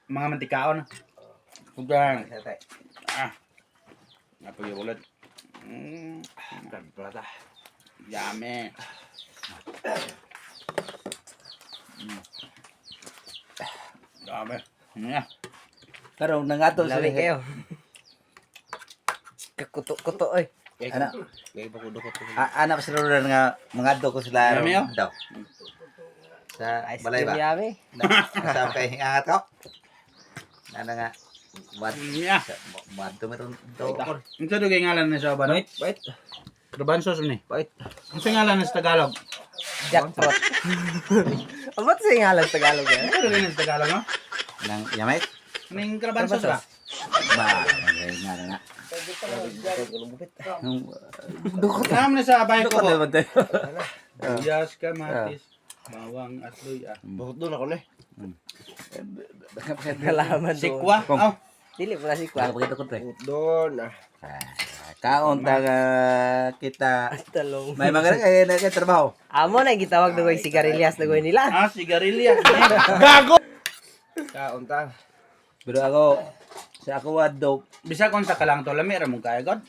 Mga mantikaon. Kugang. Ah. Napag-ulit. Plata. Yummy. Dami. Yeah. Karon nangato sa Lami kayo. Kakuto-kuto oy. Ana. Gay pa ko dukot. Anak sa rodan nga mangadto ko sila Yummy, oh. daw. Sa Ice balay cream ba? yummy. Sa kay angat ko. Ana nga mad Yeah. madto meron daw. Unsa do kay ngalan ni sa ba no? Wait, wait. Garbanzos ni. Wait. Unsa ngalan ni sa Tagalog? Jackpot. Ba't sa ngalan sa Tagalog yan? Unsa do kay sa Tagalog no? Nang yamay? Ning garbanzos ba? Ba, ngay nga na. Dukot. Naam ni sa abay ko. Dukot naman tayo. Sibuyas, kamatis, bawang at luya. Bukod doon ako na. Nalaman doon. Sikwa. Oh. Dili pala sikwa. Pakita ko pre. Bukod doon ah. Kaon ta nga kita. Talong. May mga kay na kay trabaho. Amo na gitawag na ko'y sigarilyas na ko'y nila. Ah, sigarilyas. Kaon ta. Pero ako sa ako adto Bisag unsa ka lang to lami ra mong kaya god.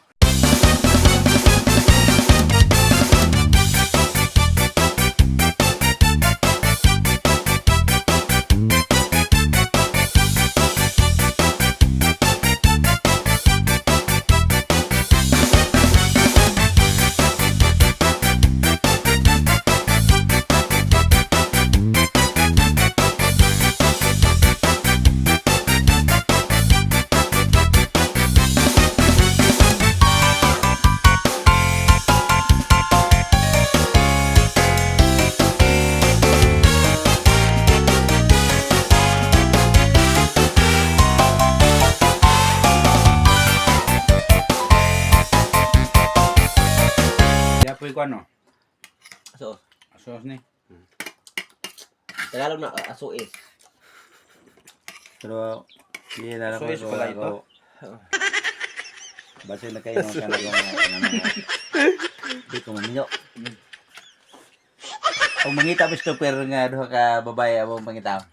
Yapoy ko ano? Aso. Asos ni. Tagalog na aso is. pero hindi na lang So, is pala ito? Basta na kayo ka na kung di ko maminyo. Kung mangita pa pero nga duha ka babae among mangita.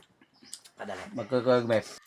Kadala. Magkukog mes.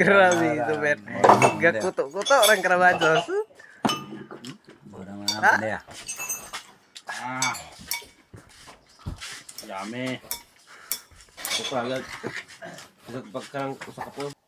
Grabe ito, Ber. Gakuto-kuto orang karabansos. Mura mga pandaya. Ah. Yummy. Ito agad. Pagkarang usa ka po.